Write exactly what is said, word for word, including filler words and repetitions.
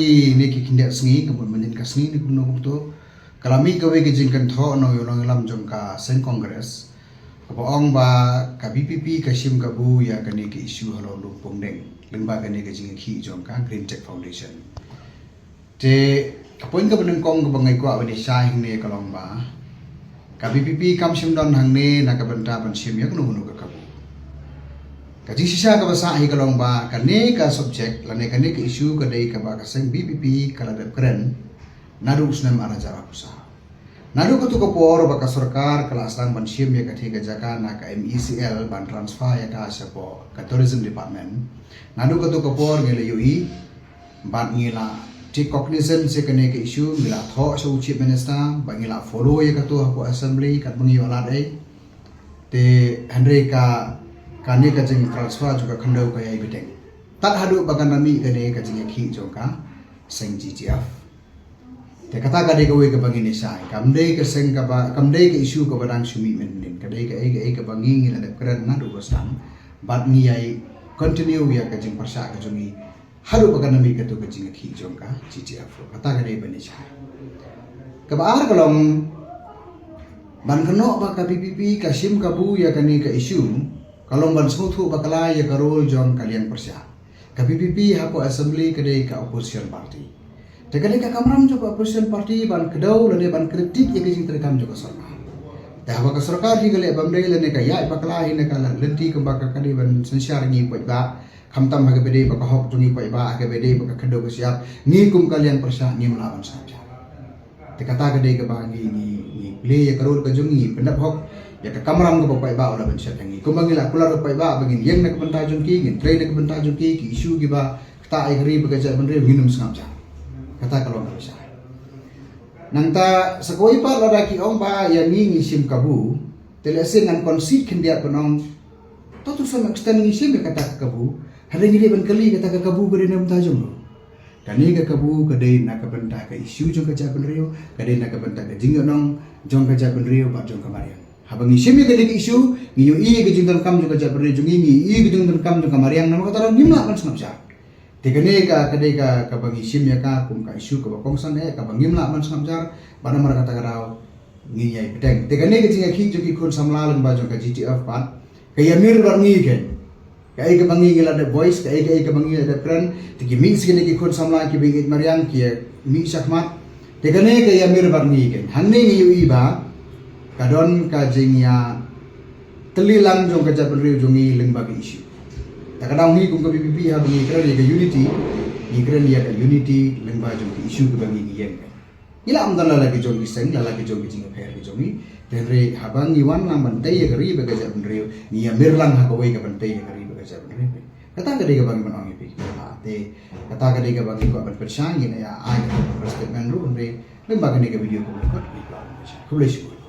Kine ki khyndiat sngi, ka mut mynnin ka sngi ne kumno kumto, ka la mih kawei ka jingkynthoh na u nongïalam jong ka seng Congress, kaba ong ba ka VPP ka shim kabu ïa kane ka issue halor Lum Pungdeng, lyngba kane ka jingïakhih jong ka Green Tech Foundation. Te ka point kaba nyngkong kaba nga kwah ban ïa shai hangne ka long ba ka VPP kam shym don hangne na ka bynta ban shim ïa kano kano ka kabu. Ka jingshisha kaba sah hi ka long ba kane ka subject lane kane ka issue ka dei kaba ka seng VPP ka la dep kren naduh u snem ar hajar arphew saw. Naduh kato ka por ba ka sorkar ka la sdang ban shim ïa katei ka jaka na ka MeECL ban transfer ïa ka shapoh ka Tourism Department. Naduh kato ka por ngi la ïohi bad ngi la take cognizance ïa kane ka issue, ngi la thoh sha u Chief Minister ba ngi la follow ïa kato hapoh Assembly katba ngi ïoh lad ei. Te hynrei ka, kane ka jingtransfer jong ka khyndew ka ïai bteng tad haduh ba kan da mih kane ka jingïakhih jong ka seng GTF. Te kata ka dei kawei kaba ngin ïa shai. Kam dei ka seng kaba, kam dei ka issue kaba dang shu mih mynnin. Ka dei kaei kaei kaba ngi, ngi la dep kren naduh ba sdang bad ngi ïai continue ïa ka jingpyrshah ka jong ngi haduh ba kan da mih kato ka jingïakhih jong ka GTF. Kata ka dei ban ïa shai. Kaba ar ka long ban kynnoh ba ka VPP ka shim kabu ïa kane ka issue, ka long ban sngewthuh bakla ïa ka role jong ka liang pyrshah. Ka VPP hapoh Assembly ka dei ka opposition party. Te ka dei ka kamram jong ka opposition party ban kdew lane ban kritik ïa ka jingtreikam jong ka sorkar. Te haba ka sorkar hi ka leh bym dei lane ka ïaid bakla hi na ka lynti kumba ka, ka dei ban synshar ngi paidbah, khamtam ha kaba dei ba ka hok jong ngi paidbah, ha kaba dei ba ka khyndew ka shyiap, ngi kum ka liang pyrshah ngim lah ban sngap jar. Te kata ka dei kaba ngi, ngi, ngi plie ïa ka role ka jong ngi, pyndap hok ïa ka kamram kaba paidbah u la ban shet ha ngi. Kumba ngi la kular ïa paidbah ba ngin ïeng na ka bynta jong ki, ngin trei na ka bynta jong ki, ki issue kiba ktah ïa ka ri bad ka jaitbynriew ngin ym sngap jar. Kata ka long kaba shai. Nangta sa kawei pat lada ki ong ba ïa ngi ngi shim kabu, te lehse ngan concede khyndiat ban ong, to to some extent ngi shim ïa kata ka kabu, hynrei ngi dei ban kylli kata ka kabu ka dei na ka bynta jong ngi. Kane ka kabu ka dei na ka bynta ka issue jong ka jaitbynriew, ka dei na ka bynta ka jingïohnong jong ka jaitbynriew bad jong ka mariang. Haba ngi shim ïa kane ka issue, ngi ïohi ïa ka jingdonkam jong ka jaitbynriew jong ngi, ngi ïohi ïa ka jingdonkam jong ka mariang, namar kata ruh ngim lah ban sngap jar. Te kane ka, ka dei ka, kaba ngi shim ïa ka kum ka issue kaba kongsan eh, kaba ngim lah ban sngap jar, bad namar kata ka daw ngin ïai bteng. Te kane ka jingïakhih jong ki khun samla lyngba jong ka GTF pat ka ïamir bad ngi kein. Kaei kaba ngi, ngi la dep voice, kaei kaei kaba ngi la dep kren, te ki mih sha kine ki khun samla kiba ïeit mariang ki ïa mih shakhmat. Te kane ka ïamir bad ngi kein. Hangne ngi ïohi ba ka don ka jingïatylli lang jong ka jaitbynriew jong ngi lyngba ka issue. Te ka daw ngi kum ka VPP haba ngi kren ïa ka unity, ngi kren ïa ka unity lyngba jong ka issue kaba ngi, ngi ïeng kein. Ngi lah ym don la la ki jong ki seng, la la ki jong ki jingïapher ki jong ngi. Te hynrei haba ngi wan lang ban tei ïa ka ri bad ka jaitbynriew, ngi ïamir lang ha kawei ka ban tei ïa ka ri bad ka jaitbynriew. Kata ka dei kaba ngi ban ong ïa phi ki paidbah. Te kata ka dei kaba ngi kwah ban pynshai, ngin ïa ai ka press statement ruh hynrei lyngba kane ka video kaba ngi kwah ban pynshai. Khublei shibun.